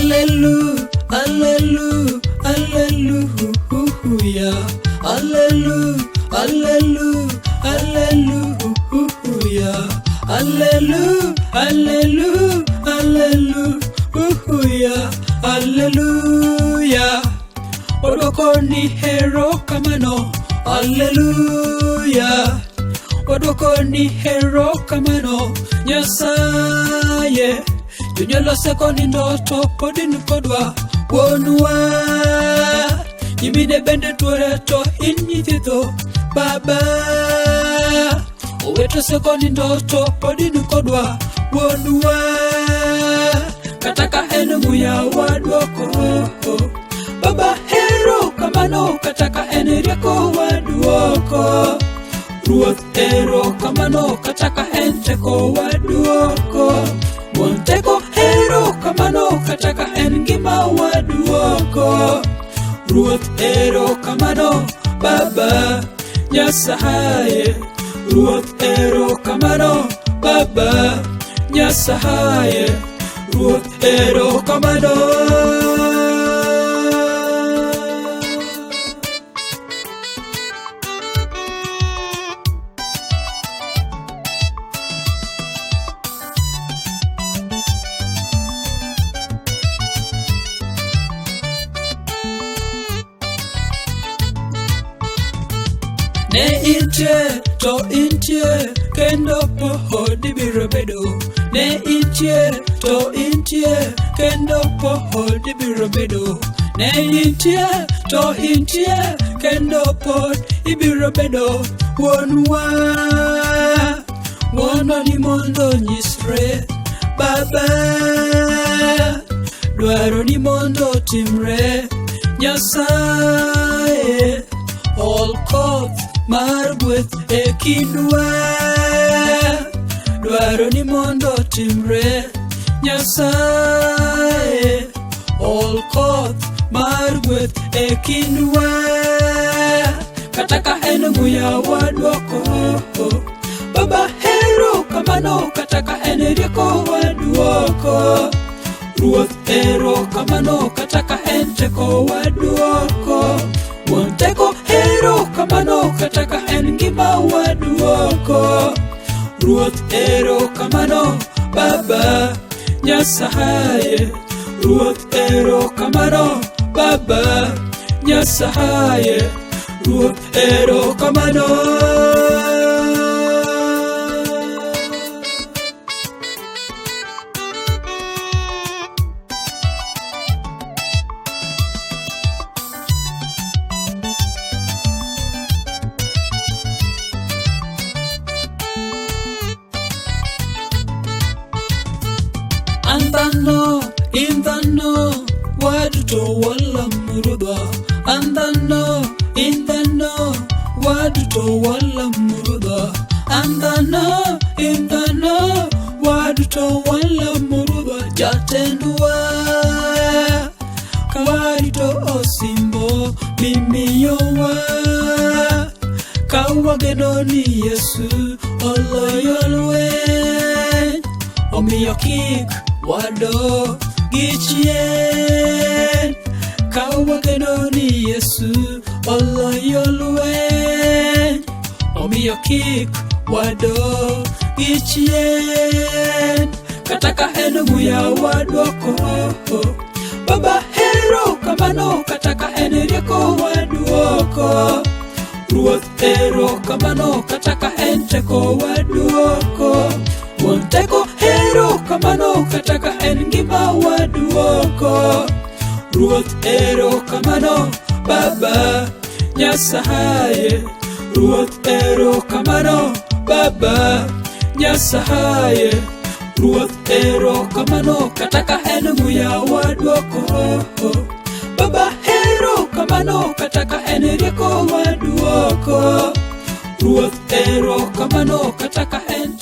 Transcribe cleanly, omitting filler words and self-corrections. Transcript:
Allelu, allelu, alleluya. Allelu, allelu, alleluya. Allelu, allelu, alleluya. Alleluya. Wadwoko ni erokamano. Alleluya. Wadwoko ni erokamano. Nyasaye. Jonyuol osekonindo to pod in kodwa wuonwa. Nyimine bende tuore to in nyithindo baba. Owete osekonindo to pod in kodwa wuonwa. Kata ka en muya waduoko. Baba erokamano kata ka en rieko waduoko. Ruoth erokamano kata ka en teko waduoko. Wuon teko erokamano kata ka en ngima waduoko. Ruoth erokamano Baba Nyasaye. Ruoth erokamano Baba Nyasaye. Ruoth erokamano. Ne intie to intie kendo pod ibiro bedo. Ne intie to intie kendo pod ibiro bedo. Ne intie to intie kendo pod ibiro bedo. Wuonwa, ng'wono ni mondo nyisre Baba, dwaro ni mondo timre Nyasaye. Ol koth mar gweth e kindwa, dwaro ni mondo timre Nyasaye. Ol koth mar gweth e kindwa, kata ka en muya waduoko. Baba erokamano kata ka en rieko waduoko. Ruoth erokamano kata ka en teko waduoko. Wuon teko erokamano kata ka en ngima waduoko. Ruoth erokamano Baba Nyasaye. Ruoth erokamano Baba Nyasaye. Ruoth erokamano. An dhano, in dhano, waduto walamo Ruodhwa. An dhano, in dhano, waduto walamo Ruodhwa. An dhano, in dhano, waduto walamo Ruodhwa. Jatendwa, ka warito osimbo mimiyowa. Ka wageno ni Yesu oloyo lweny, omiyo kik wadog gi chien. Ka wageno ni Yesu oloyo lweny, omiyo kik wadog gi chien. Kata ka en muya waduoko. Baba erokamano kata ka en rieko waduoko. Ruoth erokamano kata ka en teko waduoko. Wuon teko erokamano kata ka en ngima waduoko. Ruoth erokamano Baba Nyasaye. Ruoth erokamano Baba Nyasaye. Ruoth erokamano kata ka en muya waduoko. Baba erokamano kata ka en rieko waduoko. Ruoth erokamano kata ka en